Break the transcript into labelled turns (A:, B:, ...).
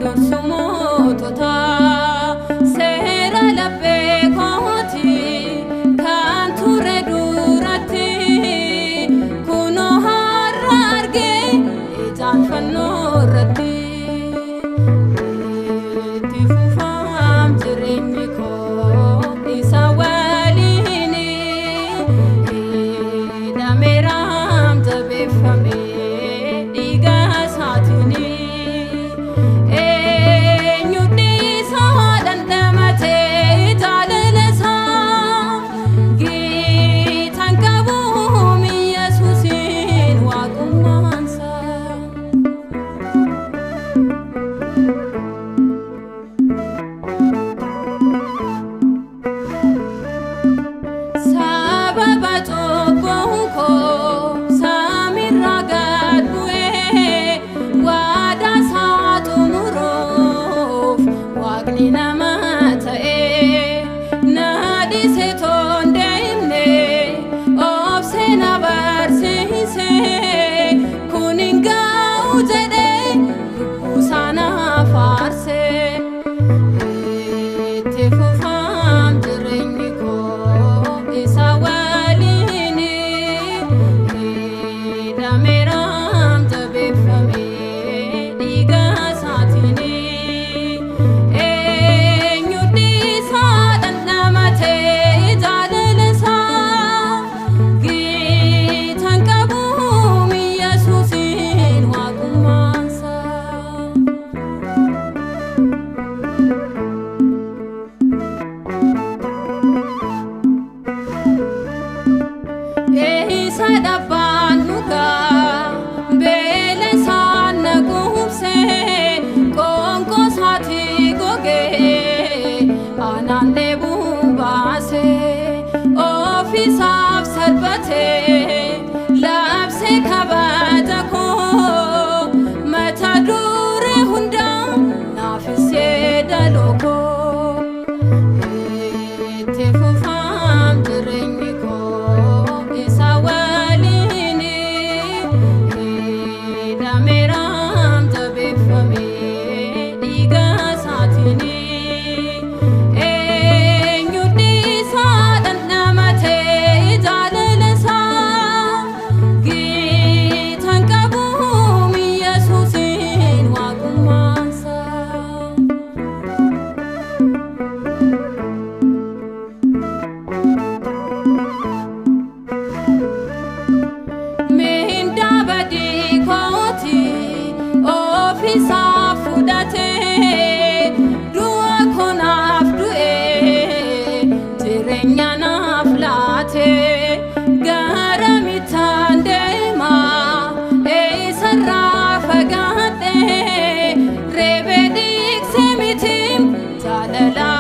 A: Dursu moototaa seera laphee kooti kan ture duratti kunoo har'a argee ijaan fannoo irratti. Itti fufaam jireenyi koo isa waliin hidhameeraam jabeeffamee dhiiga isaatiin. Eenyu dhiisaa dhandhamatee jaalala isaa giitaan qabuun Yesuusiin waaqummaansaa. Sababa cubbuun koo samiirraa gad bu'ee waadaa isaa xumuruuf waaqni nama ta'ee na dhiise toon deemne obsee na barsiise kun hin ga'u jedhee lubbuu isaa naaf aarse. Itti fufaam jireenyi koo isa waliin hidhameeraam jabeeffamee dhiiga isaatiin. Eenyu dhiisaa dhandhamatee jaalala isaa giitaan qabuun Yesuusiin waaqummaansaa. Eessa dhabbaan dhugaa beela isaan na quubsee qoonqoo isaatti gogee anaan dheebuu baasee ofiisaaf salphatee labsee kabaja koo mata duree hundaa naafisee daloo koo. Itti fufaam jireenyi koo isa waliin hidhameeraam jabeeffamee dhiiga isaatiin. Eenyu dhiisaa dhandhamatee jaalala isaa giitaan qabuun Yesuusiin waaqummaansaa. Mindaa badii kooti ofiisaa fudhatee du'a konaaf du'ee jireenya naaf laatee gara mitaan deemaa eessarraa fagaadhee reebee dhiigsee mitiim jaalala